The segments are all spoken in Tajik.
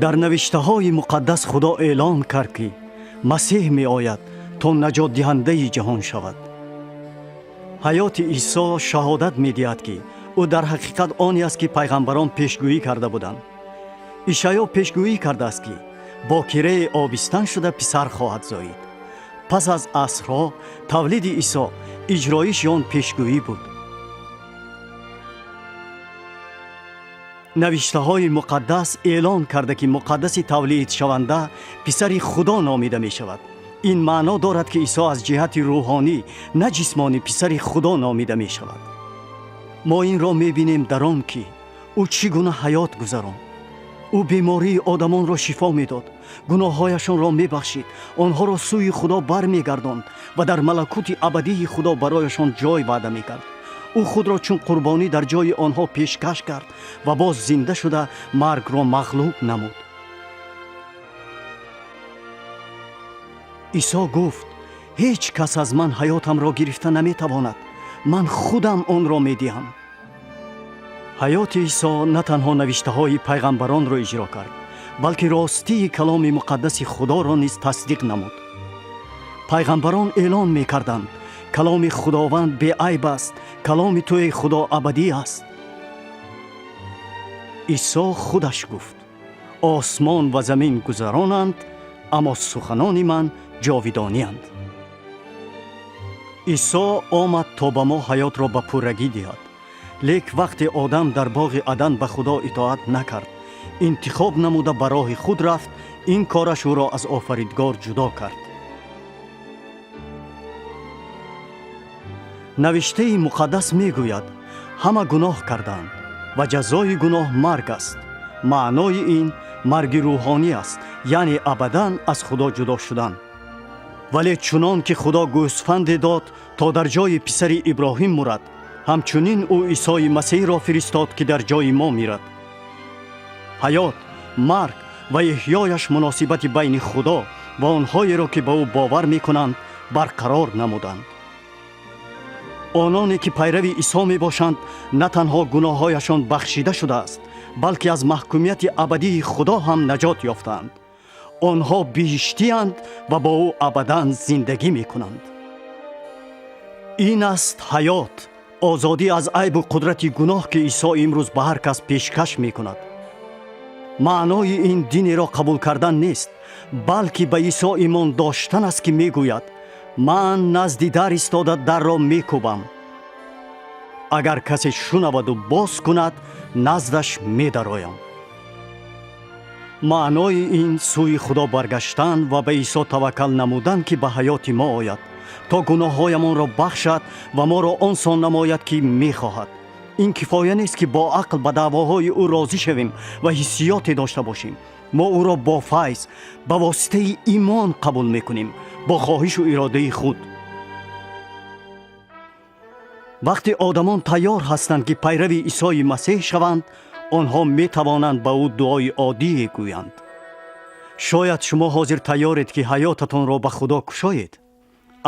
Дар навиштаҳои муқаддас Худо эълон кард, ки Масеҳ меояд, то наҷотдиҳандаи ҷаҳон шавад. Ҳаёти Исо шаҳодат медиҳад, ки ӯ дар ҳақиқат оне аст, ки пайғамбарон пешгӯӣ карда буданд. Ишаъё пешгӯӣ кардааст, ки бокирае обистан шуда писар хоҳад зоид. Пас аз асрҳо тавлиди Исо иҷроиши он пешгӯӣ буд. Навиштаҳои муқаддас эълон карда, ки муқаддаси тавлидшаванда писари Худо номида мешавад. Ин маъно дорад, ки Исо аз ҷиҳати рӯҳонӣ, на ҷисмонӣ, писари Худо номида мешавад. Мо инро мебинем дар он, ки ӯ чӣ гуна ҳаёт гузаронд. Ӯ бемории одамонро шифо медод, гуноҳҳояшонро мебахшид, онҳоро сӯи Худо бармегардонд ва дар малакути абадии Худо барояшон ҷой ваъда мекард. Ӯ худро чун қурбонӣ дар ҷои онҳо пешкаш кард ва боз зинда шуда маргро мағлуб намуд. Исо гуфт: «Ҳеҷ кас аз ман ҳаётамро гирифта наметавонад, ман худам онро медиҳам». Ҳаёти Исо на танҳо навиштаҳои пайғамбаронро иҷро кард, балки ростии каломи муқаддаси Худоро низ тасдиқ намуд. Пайғамбарон эълон мекарданд: «Каломи Худованд беайб аст, каломи ту, эй Худо, абадӣ аст». Исо худаш гуфт: «Осмон ва замин гузаронанд, аммо суханони ман ҷовидонианд». Исо омад, то ба мо ҳаётро ба пуррагӣ диҳад. Лек вақте одам дар боғи Адан ба Худо итоат накард, интихоб намуда ба роҳи худ рафт, ин кораш ӯро аз Офаридгор ҷудо кард. Навиштаи муқаддас мегӯяд: ҳама гуноҳ карданд ва ҷазои гуноҳ марг аст. Маънои ин марги рӯҳонӣ аст, яъне абадан аз Худо ҷудо шудан. Вале чунон ки Худо гӯсфанде дод, то дар ҷои писари Иброҳим мурад, ҳамчунин ӯ Исои Масеҳро фиристод, ки дар ҷои мо мирад. Ҳаёт, марг ва эҳёяш муносибати байни Худо ва онҳоеро, ки ба ӯ бовар мекунанд, барқарор намуданд. Ононе ки пайрави Исо мебошанд, на танҳо гуноҳҳояшон бахшида шудааст, балки аз маҳкумияти абадии Худо ҳам наҷот ёфтаанд. Онҳо биҳиштиянд ва бо ӯ абадан зиндагӣ мекунанд. Ин аст ҳаёт, озодӣ аз айбу қудрати гуноҳ, ки Исо имрӯз ба ҳар кас пешкаш мекунад. Маънои ин динеро қабул кардан нест, балки ба Исо имон доштан аст, ки мегӯяд: «Ман назди дар истода дарро мекӯбам. Агар касе шунаваду боз кунад, наздаш медароям». Маънои ин сӯи Худо баргаштан ва ба Исо таваккал намудан, ки ба ҳаёти мо ояд, то гуноҳҳоямонро бахшад ва моро он сон намояд, ки мехоҳад. Ин кифоя нест, ки бо ақл ба даъвоҳои ӯ розӣ шавем ва ҳиссиёте дошта бошем. Мо ӯро бо файз, ба воситаи имон қабул мекунем, бо хоҳишу иродаи худ. Вақте одамон тайёр ҳастанд, ки пайрави Исои Масеҳ шаванд, онҳо метавонанд ба ӯ дуои оддие гӯянд. Шояд шумо ҳозир тайёред, ки ҳаётатонро ба Худо кушоед.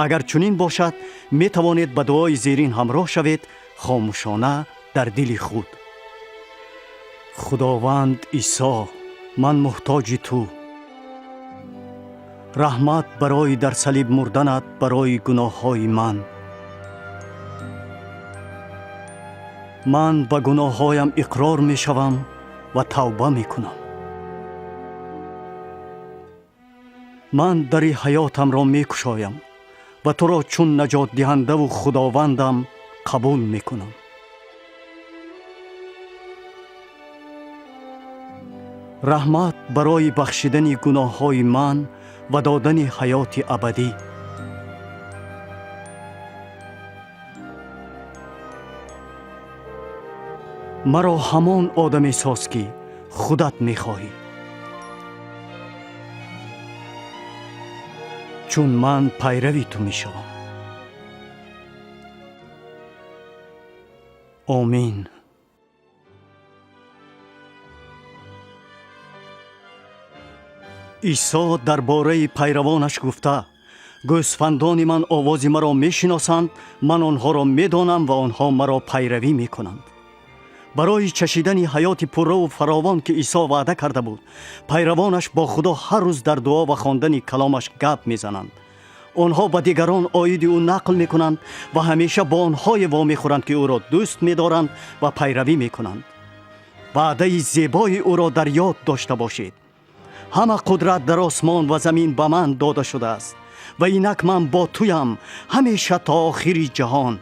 Агар чунин бошад, метавонед ба дуои зерин ҳамроҳ шавед, хомӯшона, дар дили худ. Худованд Исо, ман муҳтоҷи ту. Раҳмат барои дар салиб мурданат барои гуноҳҳои ман. Ман ба гуноҳҳоям иқрор мешавам ва тавба мекунам. Ман дари ҳаётамро мекушоям ва туро чун наҷотдиҳандаву Худовандам қабул мекунам. Раҳмат барои бахшидани гуноҳҳои ман ва додани ҳаёти абадӣ. Маро ҳамон одаме соз, ки худат мехоҳӣ, чун ман пайрави ту мешавам. Омин. Исо дар бораи пайравонаш гуфта: «Гӯсфандони ман овози маро мешиносанд, ман онҳоро медонам ва онҳо маро пайравӣ мекунанд». Барои чашидани ҳаёти пурраву фаровон, ки Исо ваъда карда буд, пайравонаш бо Худо ҳар рӯз дар дуо ва хондани каломаш гап мезананд. Онҳо ба дигарон оиди ӯ нақл мекунанд ва ҳамеша бо онҳое вомехӯранд, ки ӯро дӯст медоранд ва пайравӣ мекунанд. Ваъдаи зебои ӯро дар ёд дошта бошед: «Ҳама қудрат дар осмон ва замин ба ман дода шудааст ва инак ман бо туям ҳамеша то охири ҷаҳон».